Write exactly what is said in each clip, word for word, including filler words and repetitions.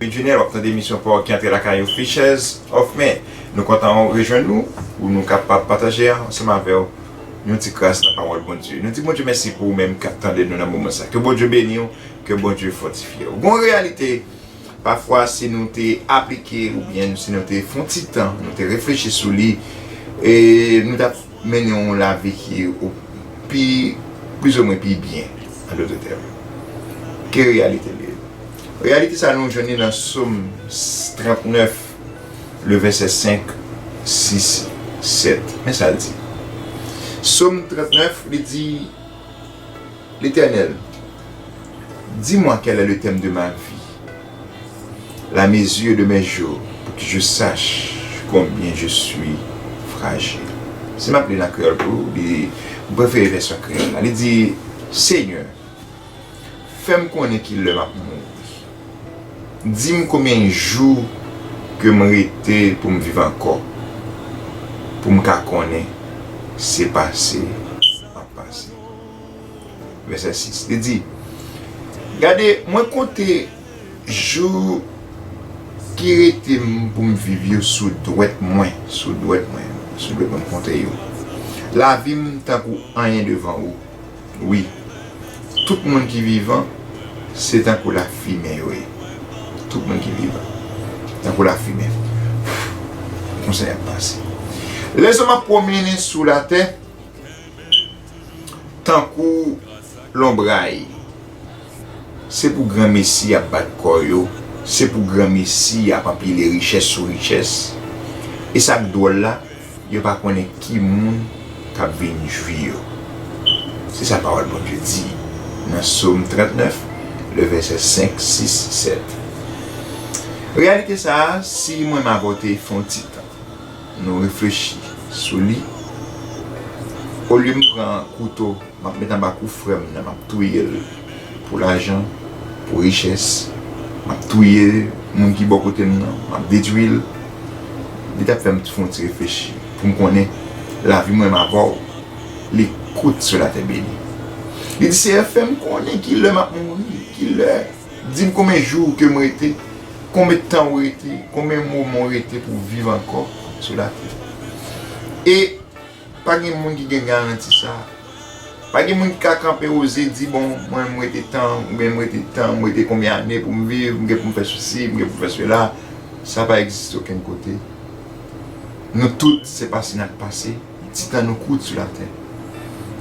Wi, Junel, w ap tande emisyon pa w ki antre lakay ou, Fishers of Men. Nou kontan w rejwenn nou pou nou kapab pataje ansanm avè w yon ti kras nan pawòl Bondye. Nou di Bondye mèsi pou ou menm k ap tande nou nan moman sa. Ke Bondye beni w, ke Bondye fòtifye w. Gon reyalite, pafwa, si nou te aplike oubyen si nou te fè yon ti tan, nou te reflechi sou li, e nou t ap mennen yon lavi ki pi, plizoumwen pi byen, an dòt tèm. Ki reyalite li ye? Reyalite sa nou jwenn li nan Sòm trannèf, le vèsè senk, sis, sèt. Men sa l di. Sòm trannèf, li di, Letènèl, dis-moi quel est le terme de ma vie, la mesure de mes jours, pour que je sache combien je suis fragile. Si m ap li l an kreyòl pou ou, li, m prefere vèsyon kreyòl la. Li di, Senyè, fè m konnen ki lè m ap mouri. Di m konbyen jou ke m rete pou m viv ankò, pou m ka konnen se pase m ap pase. Vèsè sis, li di, Gade, mwen konte jou ki rete m pou m viv yo sou dwèt mwen, sou dwèt mwen, sou dwèt mwen m konte yo. Lavi m tankou anyen devan ou. Wi, tout moun ki vivan, se tankou lafimen yo ye. Tout moun ki vivan, tankou lafimen. Konsa y ap pase. Lèzòm ap pwomennen sou latè tankou lonbray. Se pou granmesi y ap bat kò yo, se pou granmesi y ap anpile richès sou richès. E sa k dwòl la, yo pa konnen ki moun k ap vin jwi yo. Se sa pawòl Bondye di nan Sòm trannèf, le vèsè senk, sis, sèt. Reyalite sa a, si mwen m avè w te fè yon ti tan, nou reflechi sou li, olye m pran kouto, m ap met anba kou frè m nan, m ap touye l pou lajan, pou richès, m ap touye moun ki bò kote m nan, m ap detwi l. Li t ap fè m fè yon ti reflechi pou m konnen lavi mwen m avè w, li kout sou latè beni. Li di, Seyè, fè m konnen ki lè m ap mouri, ki lè. Di m konbyen jou ke m rete, konbyen tan w rete, konbyen moman w rete pou w viv ankò sou latè. E pa gen moun ki gen garanti sa. Pa gen moun ki ka kanpe oze di, bon, mwen, m rete tan, oubyen m rete tan, m rete konbyen ane pou m viv, m gen pou m fè sesi, m gen pou m fè sela. Sa pa egziste okenn kote. Nou tout, se pase n ap pase, ti tan nou kout sou latè.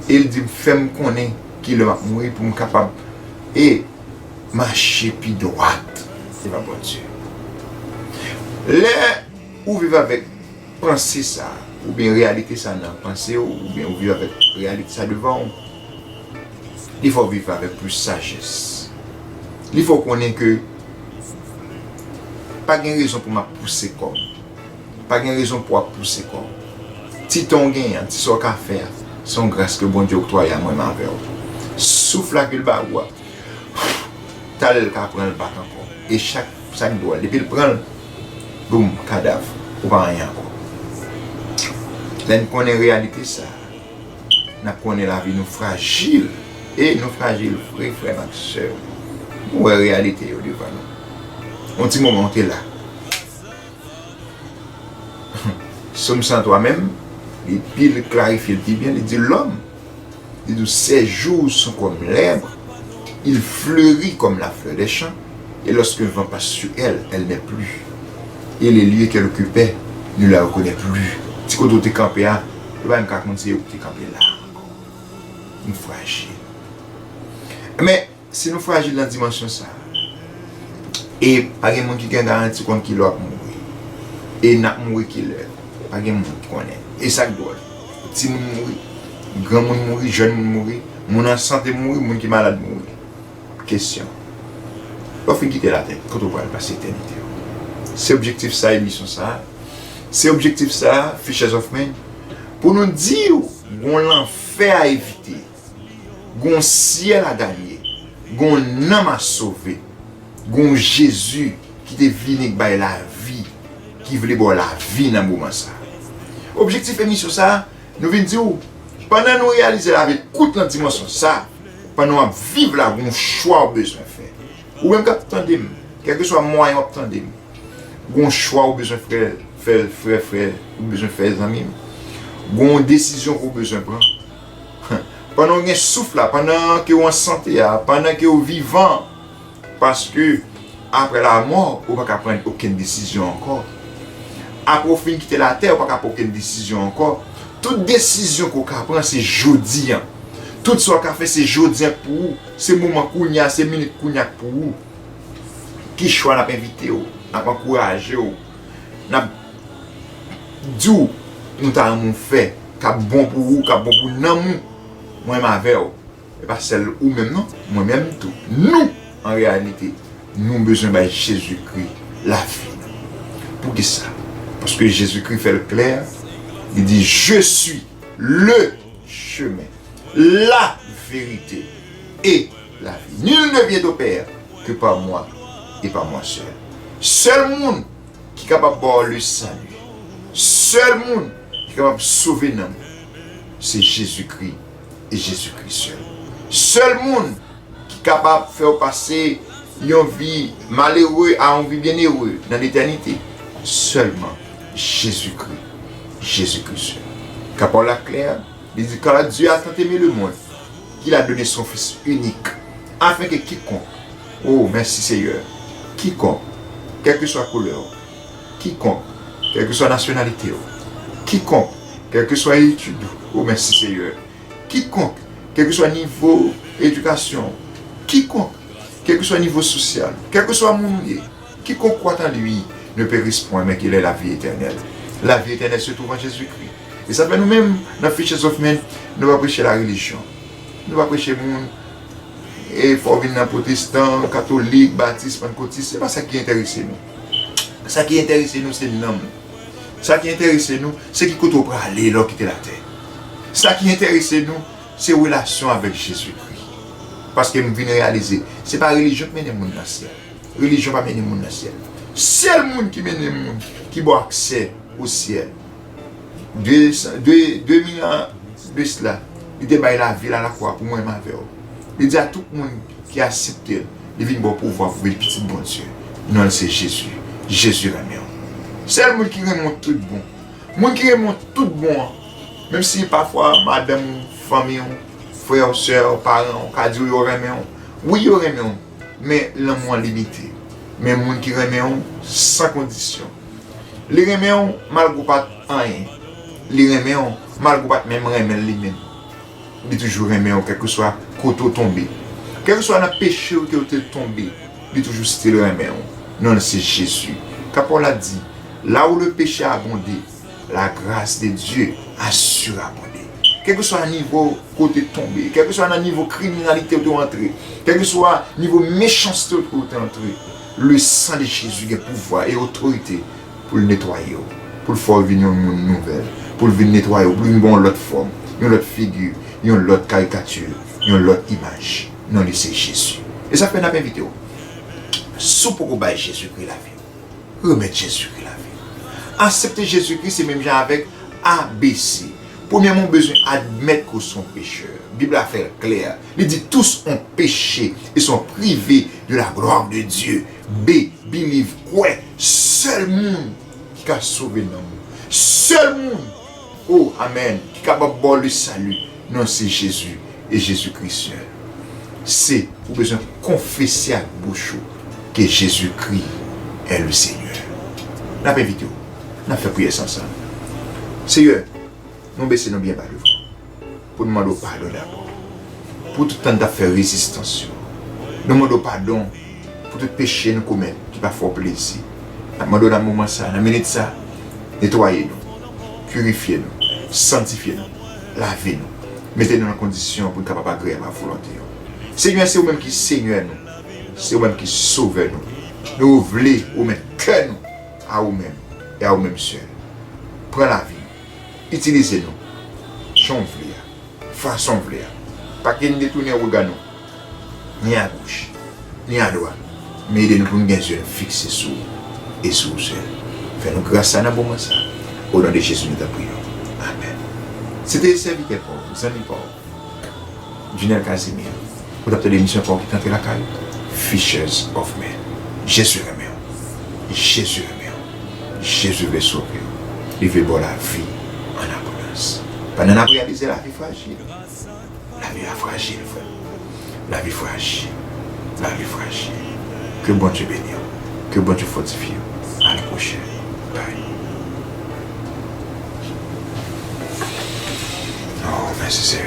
E l di m, fè m konnen ki lè m ap mouri pou m kapab, e mache pi dwat devan Bondye. Lè ou viv avèk panse sa, oubyen reyalite sa nan panse w, oubyen ou viv avèk reyalite sa devan w, li fè w viv avèk plis sajès. Li fè w konnen ke pa gen rezon pou m ap pouse kò m. Pa gen rezon pou w ap pouse kò w. Ti tan w genyen an, ti sa w ka fè a, se yon gras ke Bondye oktwaye a mwen m avè w. Souf la ke l ba ou a, talè l ka pran l bat ankò. E chak, sa k dwòl, depi l pran l, boum, kadav, ou pa anyen ankò. Lè n konnen reyalite sa a, n ap konnen lavi nou frajil. E nou frajil vre, frè m ak sè m. Nou wè reyalite yo devan nou. Yon ti moman, w te la. Sòm san twa menm, li pi, li klarifye l pi byen, li di, L'homme, li di, ses jours sont comme l'herbe, il fleurit comme la fleur des champs, et lorsqu'un vent passe sur elle, elle n'est plus. Et les lieux qu'elle occupait, ne la reconnaît plus. Ti kote w te kanpe a, yo pa menm ka konn se ou ki te kanpe la ankò. Nou frajil. Men, si nou frajil nan dimansyon sa a, e pa gen moun ki gen garanti konn ki lè w ap mouri, e n ap mouri ki lè, pa gen moun ki konnen. E sa k dwòl, timoun mouri, granmoun mouri, jèn moun mouri, moun an sante mouri, moun ki malad mouri. Kesyon, lè w fin kite latè, kote w pral pase etènite w? Se objektif sa emisyon sa a. Se objektif sa a, Fishers of Men, pou nou di w, gon lanfè a evite. Gon syèl a ganye, gon nanm a sove, gon Jezi ki te vini k bay lavi, ki vle ba w lavi nan moman sa. Objektif emisyon sa, nou vin di w, pandan nou reyalize lavi kout nan dimansyon sa, pandan w ap viv la, gon chwa w bezwen fè. Ou menm k ap tande m, Kèlkeswa mwayen w ap tande m, gon chwa ou bezwen fè, fè, fè, fè, ou bezwen fè, zanmi m. Gon desizyon ke w bezwen pran. Pandan w gen souf la, pandan ke w an sante a, pandan ke w vivan, paske apre lanmò, ou pa ka pran okenn desizyon ankò. Apre w fin kite latè, ou pa ka pran okenn desizyon ankò. Tout desizyon ke w ka pran, se jodi a. Tout sa w ka fè, se jodi a k pou ou. Se moman kounye a, se minit kounye a k pou ou. Ki chwa n ap envite w, n ap ankouraje w, n ap di w nou ta renmen w fè, k ap bon pou ou, k ap bon pou nanm ou, mwen menm avè w. E pa sèl ou menm non, mwen menm tou. Nou, an reyalite, nou bezwen bay Jezikri lavi nou. Poukisa? Paske Jezikri fè l klè, li di, Je suis le chemin, la vérité et la vie. Nul ne vient au Père que par moi et par moi seul. Sèl moun ki kapab ba w le salut, sèl moun ki kapab sove nanm ou, se Jezikri e Jezikri sèl. Sèl moun ki kapab fè w pase yon vi malere a yon vi byennere nan letènite, sèlman Jezikri, Jezikri sèl. Kapab la klè, li di, Car Dieu a tant aimé le monde, qu'il a donné son Fils unique, afin que quiconque, oh, mèsi Seyè, kikonk, kèlkeswa koulè w, kikonk, kèlkeswa nasyonalite w, kikonk, kèlkeswa etid ou, oh, mèsi Seyè, kikonk, kèlkeswa nivo edikasyon w, kikonk, kèlkeswa nivo sosyal, kèlkeswa moun ou ye, quiconque croit en lui ne périsse point, mais qu'il ait la vie éternelle. La vie éternelle se trouve en Jésus-Christ. E sa fè nou menm, nan Fishers of Men, nou pa preche la relijyon. Nou pa preche moun, e fò w vin nan pwotestan, katolik, batis, pannkotis, se pa sa ki enterese nou. Sa ki enterese nou, se nanm ou. Sa ki enterese nou, se ki kote w prale lè w kite latè. Sa ki enterese nou, se relasyon avèk Jezikri. Paske m vin reyalize, se pa relijyon k mennen moun nan syèl. Relijyon pa mennen moun nan syèl. Sèl moun ki mennen moun, ki ba w aksè o syèl, de, de, de mil an de sila, li te bay lavi l alakwa pou mwen menm avè w. Li di a tout moun ki aksepte l, li vin ba w pouvwa pou vin pitit Bondye. Non l se Jezi. Jezi renmen w. Sèl moun ki renmen w tout bon. Moun ki renmen w tout bon an. Menm si pafwa madanm ou, fanmi w, frè w, sè w, paran w ka di w yo renmen w. Wi, yo renmen w, men lanmou an limite. Men moun ki renmen w san kondisyon. Li renmen w malgre w pa t anyen. Li renmen w malgre w pa t menm renmen l li menm. Li toujou renmen w kèlkeswa kote w tonbe. Kèlkeswa nan peche w ke w te tonbe, li toujou still renmen w. Non l se Jezi. Ka pawòl la di, là où le péché a abondé, la grâce de Dieu a surabondé. Kèlkeswa nivo kote tonbe, kèlkeswa nan nivo kriminalite w te antre, kèlkeswa nivo mechanste w te antre, le sang de Jésus gen pouvwa e otorite pou l netwaye w, pou l fè w vin yon moun nouvèl, pou l vin netwaye w, pou l vin ba w yon lòt fòm, yon lòt figi, yon lòt karikati, yon lòt imaj. Non li se Jezi. E sa fè n ap envite w. Si w poko bay Jezikri lavi w, remèt Jezikri lavi w. Aksepte Jezikri se menm jan avèk A B C. Premyèman, w bezwen admèt ke w se yon pechè. Bib la fè l klè. Li di, tous ont péché et sont privés de la gloire de Dieu. B, believe, kwè. Sèl moun ki ka sove nanm ou. Sèl moun, oh, amèn, ki kapab ba w le salut, non se Jezi e Jezikri sèl. Se ou bezwen konfese ak bouch ou ke Jezikri est le Seigneur. N ap envite w. N ap fè priyè sa ansanm. Seyè, nou bese nou byen ba devan w pou n mande w padon dabò pou tout tan n t ap fè rezistans yo. Nou mande w padon pou tout peche nou komèt ki pa fè w plezi. N ap mande w nan moman sa, nan minit sa, netwaye nou, pirifye nou, sanktifye nou, lave nou, mete nou nan kondisyon pou n kapab agreyab a volonte w. Senyè, se ou menm ki Senyè nou, se ou menm ki Sovè nou. Nou vle remèt kè nou a ou menm e a ou menm sèl. Pran lavi nou. Itilize nou jan w vle a, fason w vle a. Pa kite n detounen rega nou, ni agoch, ni adwat, men ede nou pou n gen zye n fikse sou ou e sou ou sèl. Fè nou gras sa nan moman sa. O non de Jezi, nou ta priye w. Amèn. Se te sèvitè pa w, zanmi pa w, Junel Casimir, ou t ap tande emisyon pa w ki t antre lakay ou, Fishers of Men. Jezi renmen w. Jezi renmen w. Jezi vle sove w. Li vle ba w lavi an abondans. Pandan n ap reyalize lavi frajil. Lavi a frajil, frè. Lavi frajil. Lavi frajil. Ke Bondye beni w. Ke Bondye fòtifye w. A la pwochèn. Bye. Oh, mèsi, Seyè.